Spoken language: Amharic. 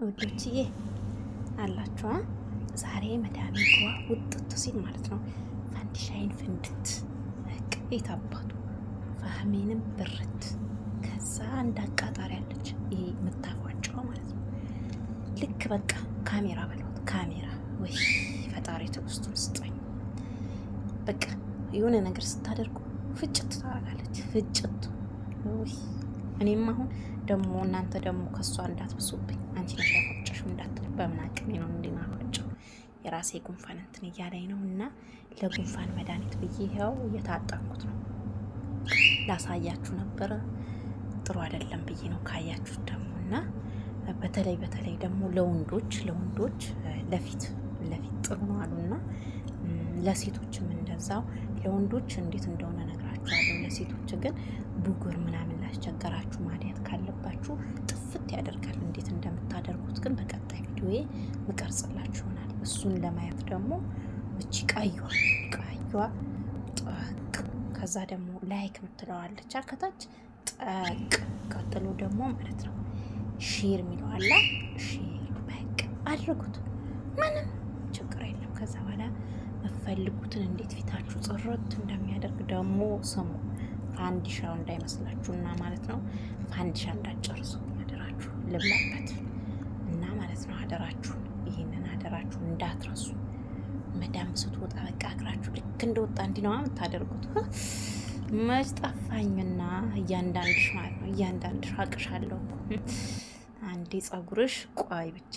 ውዶችዬ አላችኋ። ዛሬ መዳሜ ግዋ ውጥት ሲል ማለት ነው። ፋንዲሻይን ፍንድት የት አባቱ ፋህሜንም ብርት። ከዛ አንድ አቃጣሪ አለች፣ ይሄ የምታፏጨው ማለት ነው። ልክ በቃ ካሜራ በለውት ካሜራ። ወይ ፈጣሪ ትዕግስቱን ስጠኝ። በቃ የሆነ ነገር ስታደርጉ ፍጭት ታደርጋለች። ፍጭት ወይ እኔም አሁን ደግሞ እናንተ ደግሞ ከእሷ እንዳትብሱብኝ፣ አንቺ ነሽ ያፏጨሽው እንዳትል፣ በምን አቅሜ ነው እንዲማፏጨው? የራሴ ጉንፋን እንትን እያለኝ ነው እና ለጉንፋን መድኃኒት ብዬ ይኸው እየታጠንኩት ነው። ላሳያችሁ ነበረ፣ ጥሩ አይደለም ብዬ ነው ካያችሁት ደግሞ። እና በተለይ በተለይ ደግሞ ለወንዶች ለፊት ለፊት ጥሩ ነው አሉና ለሴቶችም እንደዛው። ለወንዶች እንዴት እንደሆነ ነግራችኋለሁ። ለሴቶች ግን ብጉር ምናምን ላስቸገራችሁ፣ ማዲያት ካለባችሁ ጥፍት ያደርጋል። እንዴት እንደምታደርጉት ግን በቀጣይ ቪዲዮዬ ምቀርጽላችሁ ይሆናል። እሱን ለማየት ደግሞ እቺ ቀዩዋ ቀዩዋ ጠቅ፣ ከዛ ደግሞ like ምትለዋለች ከታች ጠቅ፣ ቀጥሎ ደግሞ ማለት ነው share የሚለዋላ share በቅ አድርጉት። ምንም ችግር የለም። ከዛ በኋላ መፈልጉትን እንዴት ፊታችሁ ጥርት እንደሚያደርግ ደግሞ ስሙ። ፋንዲሻው እንዳይመስላችሁና ማለት ነው። ፋንዲሻ እንዳትጨርሱ አደራችሁ፣ ልብላበት እና ማለት ነው። አደራችሁን፣ ይህንን አደራችሁን እንዳትረሱ። መዳም ስትወጣ በቃ እግራችሁ ልክ እንደወጣ እንዲህ ነዋ የምታደርጉት። መች ጠፋኝና እያንዳንድሽ ማለት ነው፣ እያንዳንድሽ አቅሻለሁ እኮ አንዴ ጸጉርሽ ቆይ ብቻ